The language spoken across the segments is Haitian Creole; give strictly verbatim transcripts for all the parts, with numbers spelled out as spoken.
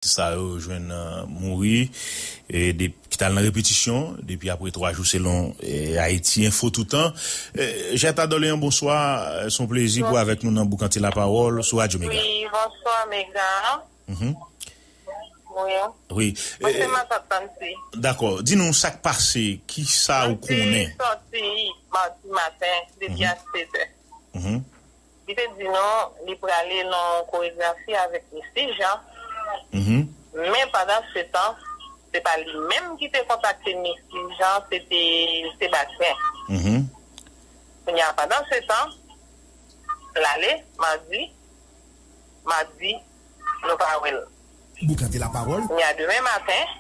Sa yo jwenn mouri ki t al nan repetisyon depi apre twa jou, selon Ayiti Enfo Toutan. Jèta Dòleyan, bonswa. Se yon plezi pou avèk nou nan Boukante Lapawòl sou Radyo Mega. Wi, bonswa, Mega. Wi. Wi. Mwen se Matant Nancy. Dakò. Di nou sa k pase, ki sa ou konnen? Sòti madi maten depi a sèt è. Li te di nou li prale nan yon koregrafi avèk Misty Jean. Men pandan se tan, se pa li menm ki te kontakte Misty Jean, se te Sebastien. Kounye a, pandan se tan, l ale, madi, madi, nou pa wè l. Boukante Lapawòl. Kounye a, demen maten,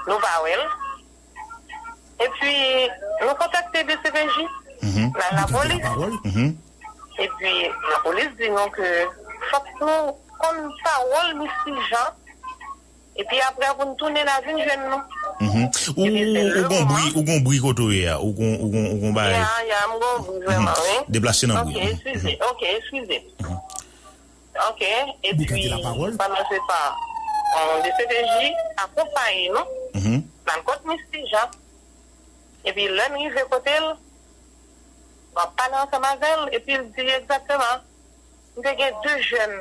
nou pa wè l. Epi, nou kontakte D C P J, nan lapolis. Epi, lapolis di nou ke fòk nou konn pawòl Misty Jean. Epi apre, pou n tounen, n a vin jwenn nou. Ou, ou, ou gon bri, ou gon bri kote w ye a. Ou gon, ou gon, ou gon bagay. Ya, ya, m gon bri vrèman, wi. Deplase nan bri. Ok, eskize. Ok, eskize. Ok, epi, pandan se tan, D C P J akonpaye nou, n al kot Misty Jean. Epi, lè n rive kote l, m ap pale ansanm avè l, epi l di egzakteman, m te gen de jèn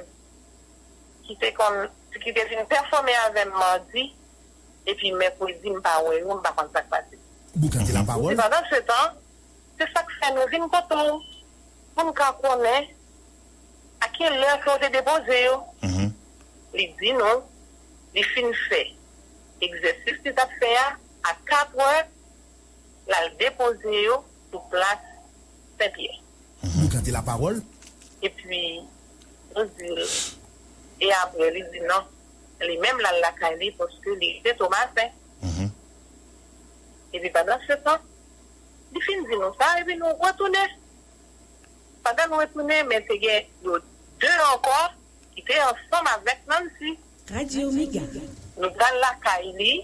ki te konn, ki te vin pèfòme avè m madi, epi mèkredi, m pa wè yo, m pa konn sa k pase. Boukante Lapawòl. Pandan se tan, se sa k fè nou vin kote w pou n ka konnen a ki lè ke w te depoze yo. Li di nou li fin fè egzèsis li t ap fè a, a kat è, l al depoze yo sou plas Senpyè. Boukante Lapawòl. Epi, nou di l, e apre, li di non, li menm l al lakay li paske li te Tomasen. Epi pandan se tan, li fin di nou sa, epi nou retounen. Pandan nou retounen, men te gen yo de ankò ki te ansanm avèk Nancy. Radyo Mega. Nou pral lakay li,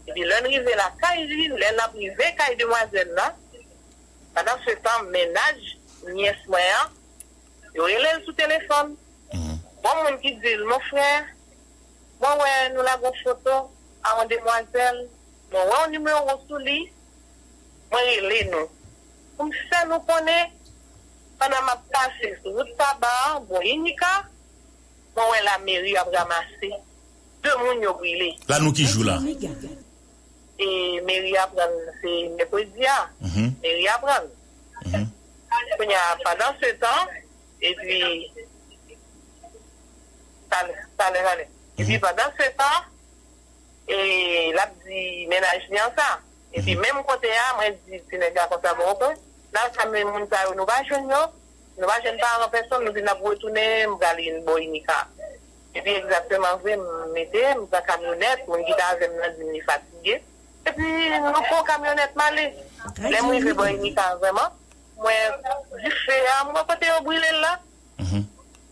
epi lè n rive lakay li, lè n ap rive kay demwazèl la, pandan se tan, mennaj nyès mwen an, yo rele l sou telefòn. Gon moun ki di l, mon frè, mwen wè nou lage yon foto a yon demwazèl, mwen wè yon nimewo sou li, mwen rele nou. Pou m fè nou konnen, pandan m ap pase sou wout Saba an, bò Inika, mwen wè lameri ap ranmase de moun yo brile. La nou ki jou la? E meri aprann se mèkredi a. Meri aprann. Kounye a, pandan se tan, epi, talè, talè, talè. Epi pandan se tan, e, l ap di mennaj li an sa. Epi menm kote a, mwen di ti nèg la konsa, bon, oke, n al sa, men moun sa yo, nou pa jwenn yo, nou pa jwenn paran pèsonn, nou di n ap retounen, m prale bò Inika. Epi egzakteman vre, m mete, m pran kamyonèt, moun ki t avè m nan di m li fatige. Epi nou pran kamyonèt m ale. Lè m rive bò Inika vrèman, mwen dife a, m wè kote yo brile l la.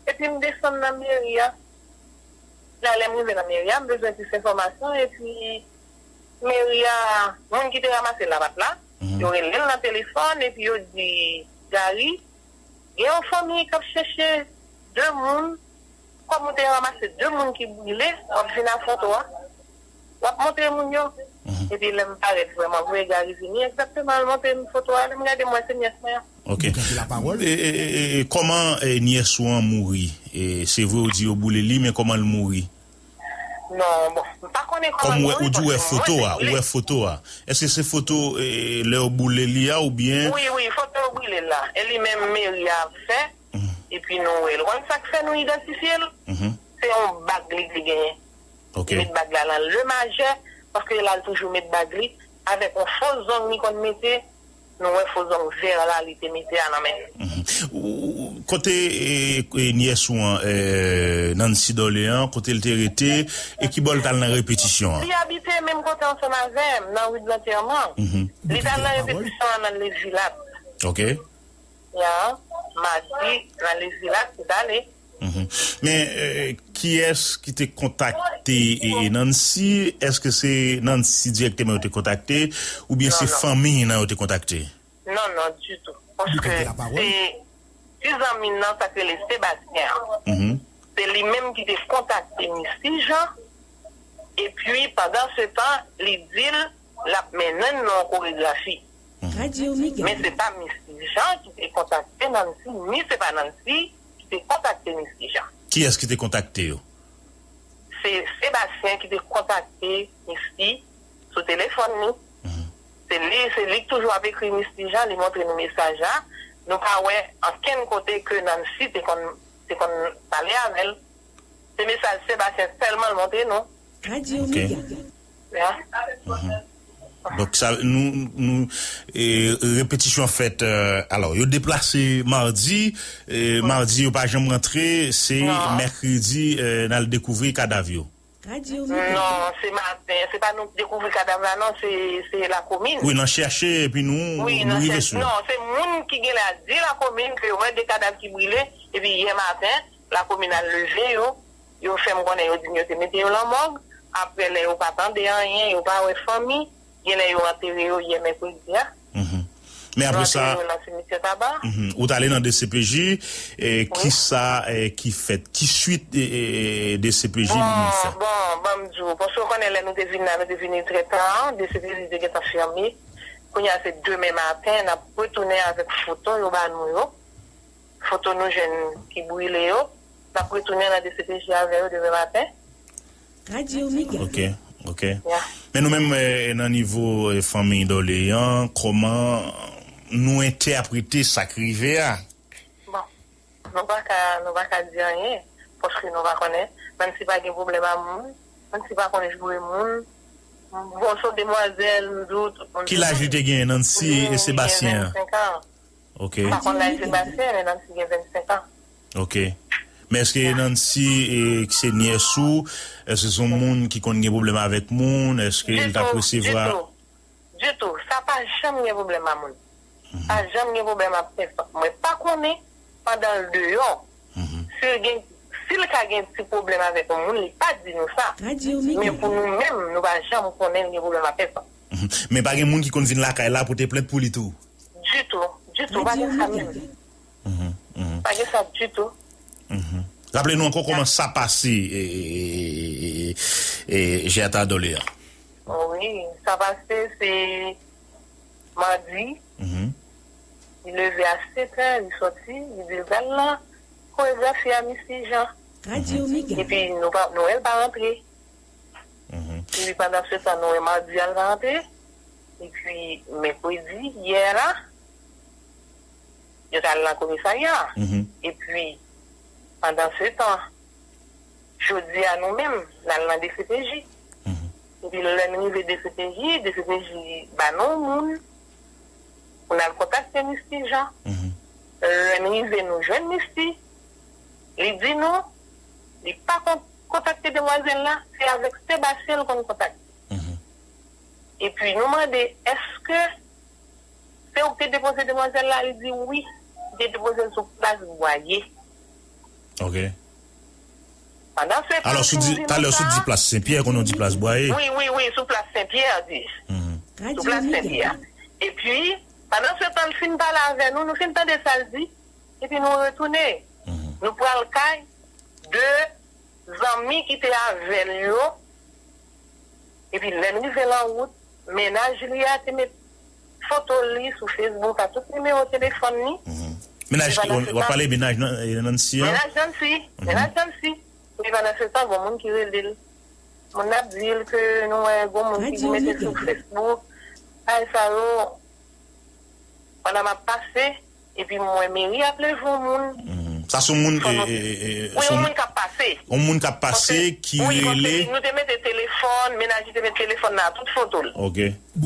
Epi m desann nan meri a. La, lè m rive nan meri a, m bezwen plis enfòmasyon. Epi meri a, moun ki te ranmase l la pa t la. Yo rele l nan telefòn, epi yo di, Gary, gen yon fanmi k ap chèche de moun. Kòm ou te ranmase de moun ki brile, w ap vin ak foto a. W ap montre moun yo. Epi lè m parèt vrèman vre, Gary vini egzakteman, l montre m foto a. Lè m gade, m wè se nyès mwen an. Ok. E, e, e, e, e kòman, e, nyès ou an mouri? E, se vre ou di yo boule li, men kòman l mouri? Non, bon, m pa konnen kòman l mouri. Kòm ou wè, ou di ou wè foto a, ou wè foto a. Èske se foto, e, lè yo boule li a oubyen? Wi, wi, foto yo brile l la. E li menm meri a ap fè. Epi nou wè l. Ou konn sa k fè nou idantifye l? Se yon bag li te genyen. Li met bag la nan le majè, paske l al toujou met bag li avèk yon fo zong li konn mete. Nou wè fo zong vè la li te mete a nan men l. Ou, ou, kote, e, e, nyès ou an, e, Nancy Dorlean, kote l te rete, e ki bò l t al nan repetisyon an? Li abite menm kote ansanm avè m, nan ri de Lantèman. Li t al nan repetisyon an nan Lezilat. Ok. Ya, madi, nan Lezilat, li t ale. Men, e, kiyès ki te kontakte, e, e, Nancy? Èske se Nancy dirèkteman yo te kontakte, oubyen se fanmi nan yo te kontakte? Non, non, ditou. Paske se ti zanmi nan, sa k rele Sebastyen an. Se li menm ki te kontakte Misty Jean, epi pandan se tan, li di l l ap mennen n nan yon koregrafi. Men se pa Misty Jean ki te kontakte Nancy, ni se pa Nancy ki te kontakte Misty Jean. Kiyès ki te kontakte yo? Se Sebastien ki te kontakte Misty sou telefòn li. Se li, se li ki toujou ap ekri Misty Jean, li montre nou mesaj la. Nou pa wè ankenn kote ke Nancy te konn, te konn pale avè l. Se mesaj Sebastien sèlman l montre nou. Ok. Ya. Donk sa nou nou e, repetisyon fèt e, alò yo deplase madi e, madi yo pa janm rantre se mèkredi e, n al dekouvri kadav yo. Non, se maten, se pa nou ki dekouvri kadav la non, se se lakomin. Wi, nan chèche epi nou nou rive sou. Non, se moun ki genlè al di lakomin ke yo wè de kadav ki brile epi yè maten lakomin al leve yo. Yo fè m konnen yo di m yo te mete yo lan mòg. Apre lè yo pa tande anyen, yo pa wè fanmi, genlè yo antere yo yè mèkredi a. Men apre sa, ou t ale nan D C P J, kisa ki fèt? Ki swit D C P J vin fè? Bon, bon, ban m di w, paske w konnen lè nou te vin la, nou te vini trè ta, D C P J te gentan fèmen. Kounye a se demen maten, n ap retounen avèk foto yo ba nou yo. Foto nou jwenn ki brile yo, n ap retounen nan D C P J avè yo demen maten. Ok, ok. Men nou menm nan nivo fanmi Dorlean, kòman nou entèprete sa k rive a? Bon, nou pa ka, nou pa ka di anyen, paske nou pa konnen. Nancy pa gen pwoblèm a moun, Nancy pa konn joure moun. Bon, se yon demwazèl, m di w, tout moun. Ki laj li te genyen, Nancy e Sebastien an? Ok. M pa konn laj Sebastien, men Nancy gen vennsenk an. Ok. Men èske Nancy e, ki se nyès ou, èske se yon moun ki konn gen pwoblèm avèk moun? Èske l t ap resevwa? Ditou, ditou. Sa pa janm gen pwoblèm a moun. Pa janm gen pwoblèm ak pèsòn. Mwen pa konnen pandan l deyò. Si l gen, si l ka gen ti pwoblèm avèk yon moun, li pa di nou sa. Men pou nou menm, nou pa janm konnen l gen pwoblèm ak pèsòn. Men pa gen moun ki konn vin lakay la pote plent pou li tou? Ditou, ditou, pa gen sa menm. Pa gen sa ditou. Raple nou ankò kòman sa pase, Jeata Dorlean. Wi, sa pase se madi. Li leve a setè, li sòti, li di l pral nan koregrafi a Misty Jean. Epi nou pa, nou wè l pa rantre. Epi pandan se tan, nou wè madi a l pa rantre. Epi mèkredi, yè la, yo t al nan komisarya. Epi pandan se tan, jodi a nou menm, n al nan D C P J. Epi lè n rive D C P J, D C P J ba nou moun pou n al kontakte Misty Jean. Lè n rive, nou jwenn Misty. Li di nou, li pa konn kontakte demwazèl la, se avèk Sebastien l konn kontakte. Epi nou mande, èske se ou ki te depoze demwazèl la? Li di wi, li te depoze l sou plas Bwaye. Ok. Pandan se tan, alò, sou di, talè sou di plas Senpyè, konnen w di plas Bwaye. Wi, wi, wi, sou plas Senpyè, di. Sou plas Senpyè. Epi, pandan se tan, l fin pale avè nou, nou fin tande sa l di, epi nou retounen. Nou pral kay de zanmi ki te avè l yo. Epi lè n rive lan wout, mennaj li a te met foto li sou Facebook ak tout nimewo telefòn li. Mennaj ki, w ap pale mennaj Nancy an? Mennaj Nancy, mennaj Nancy. Epi pandan se tan, gon moun ki rele l. Moun nan ap di l ke nou wè gon moun ki mete sou Facebook. Ay sa yo, pandan m ap pase, epi m wè meri ap leve yon moun. Sa se yon moun, wi, yon moun k ap pase. Yon moun k ap pase ki rele. Nou te mete telefòn, mennaj li te mete telefòn nan ak tout foto l.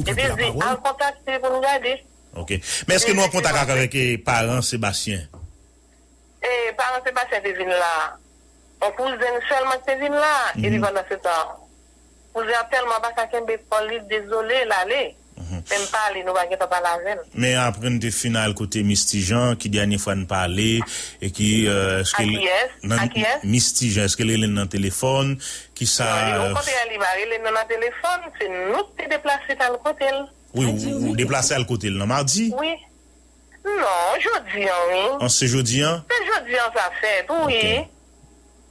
Epi l di, al kontakte pou n gade. Ok. Men èske nou an kontak ak, avèk paran Sebastien? E paran Sebastien te vin la. Yon kouzen l sèlman ki te vin la. Epi pandan se tan, kouzen an tèlman pa ka kenbe kò l, li dezole, l ale. Men m pa ale, nou pa gentan pale avè l. Men apre n te fin al kote Misty Jean, ki dènye fwa n pale, e ki, èske l, nan, Misty Jean, èske l rele n nan telefòn? Kisa? Non, li okontrè, li pa rele nou nan telefòn, se nou ki te deplase t al kote l. Wi, ou deplase al kote l nan madi? Wi. Non, jodi an, wi. An, se jodi an? Se jodi an sa fèt, wi.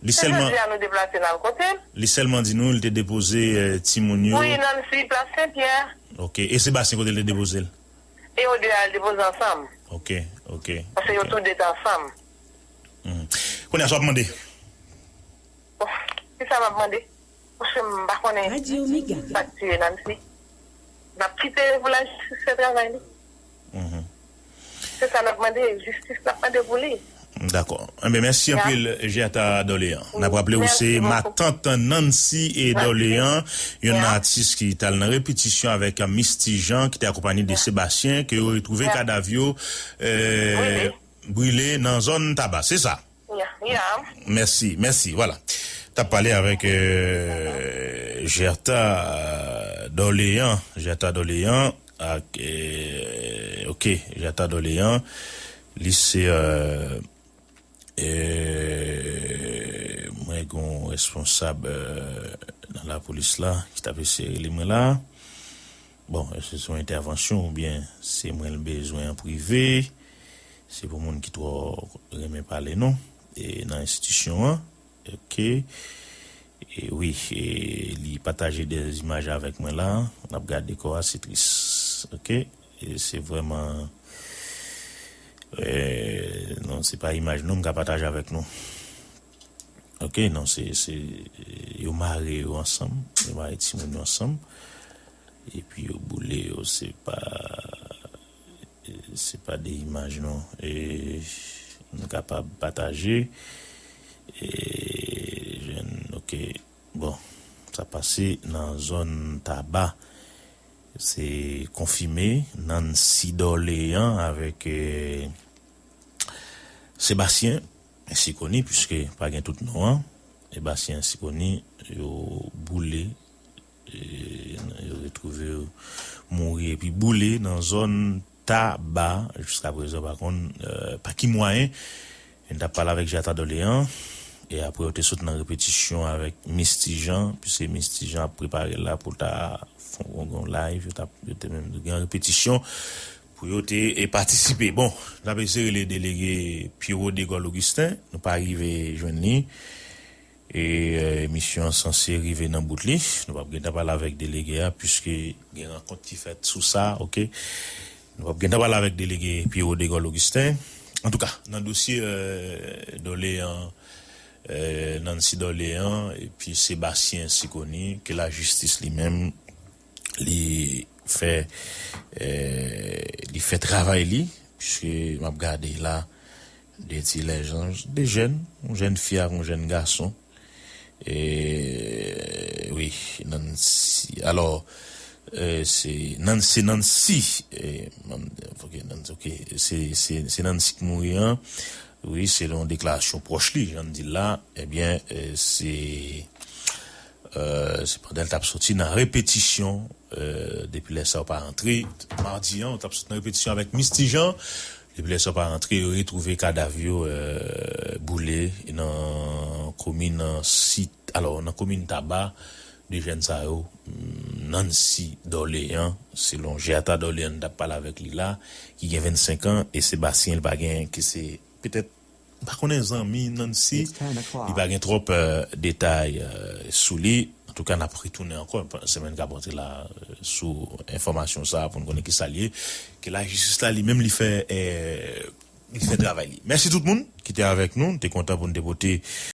Li sèlman, jodi a nou deplase n al kote l. Li sèlman di nou li te depoze eh, timoun yo. Wi, Nancy, Plas Senpyè. Ok. E Sebastien, kote l te depoze l? E yo de al depoze ansanm. Ok, ok. Paske yo tou de te ansanm. Hmm. Kounye a, sa w ap mande? Bon, ki sa m ap mande? Paske m pa konnen sa k tiye Nancy. N ap kite pou lajistis fè travay li. Se sa n ap mande, jistis n ap mande pou li. Dakò. Enben, mèsi anpil, Gerta Dorlean. N ap raple w se matant Nancy e Dorlean, yon atis ki t al nan repetisyon avèk Misty Jean, ki te akonpanye de Sebastien, ke yo retwouve kadav yo eh, brile nan zòn Taba. Se sa? Mèsi, mèsi. Vwala. T ap pale avèk eh, Gerta Dorlean. Gerta Dorlean. Ak, eh, ok, Gerta Dorlean, li se eh, eh, mwen gen yon responsab eh, nan lapolis la ki t ap eseye rele mwen la. Bon, èske se yon entèvansyon oubyen se mwen l bezwen an prive? Se pou moun ki twò renmen pale non. E nan enstitisyon an. Ok. E wi, e li pataje de imaj avèk mwen la. N ap gade kò a, se tris. Ok. E se vrèman eh, non, se pa imaj non m ka pataje avèk nou. Ok, non, se, se yo mare yo ansanm, yo mare timoun yo ansanm, epi yo boule yo, se pa, eh, se pa de imaj non. E m kapab pataje. E jwenn, ok. Bon, sa pase nan zòn Taba. Se konfime Nancy Dorlean avèk eh, Sebastien Siconi, piske pa gen tout non an. Sebastien Siconi, yo boule, eh, yo retwouve yo mouri epi boule nan zòn Taba. Jiska prezan, pa konn eh, pa ki mwayen. N t ap pale avèk Jata Dorlean, e apre yo te sot nan repetisyon avèk Misty Jean, piske Misty Jean ap prepare la pou l ta fè yon live, yo t ap, yo te menm gen repetisyon pou yo te e patisipe. Bon, n ap eseye rele delege Pierrot Degol Augustin, nou pa rive jwenn li. E eh, emisyon an sanse rive nan bout li. Nou p ap gentan pale avèk delege a, piske gen rankont ki fèt sou sa, ok? Nou p ap gentan pale avèk delege Pierrot Degol Augustin. Antouka, nan dosye eh, Dorlean, eh, Nancy Dorlean, epi Sebastien Siconi, ke lajistis li menm, li fè, eh, li fè travay li, piske m ap gade la, de ti lèzanj, de jèn, yon jèn fi ak yon jèn gason. E, wi, Nancy. Alò, eh, se Nancy, Nancy. Eh, ok, Nancy, ok. Se, se, se Nancy ki mouri an. Wi, selon deklarasyon pwòch li, jan n di l la, ebyen, eh, se, eh, se pandan l t ap soti nan repetisyon, eh, depi lè sa yo pa rantre. Madi an, yo t ap soti nan repetisyon avèk Misty Jean. Depi lè sa yo pa rantre, yo retwouve kadav yo eh, boule nan komin Sit, alò, nan komin Taba, de jèn sa yo, mm, Nancy Dorlean, selon Gerta Dorlean, n t ap pale avèk li la, ki gen vennsenk an, e Sebastien, li pa gen, ki se petèt, m pa konnen zanmi Nancy, li pa gen twòp eh, detay eh, sou li. Antouka, n ap retounen ankò, semèn k ap antre la, eh, sou enfòmasyon sa a, pou n konnen kisa l ye. Ke lajistis la, li menm, li fè eh, li fè travay li. Mèsi tout moun ki te avèk nou. N te kontan pou n te pote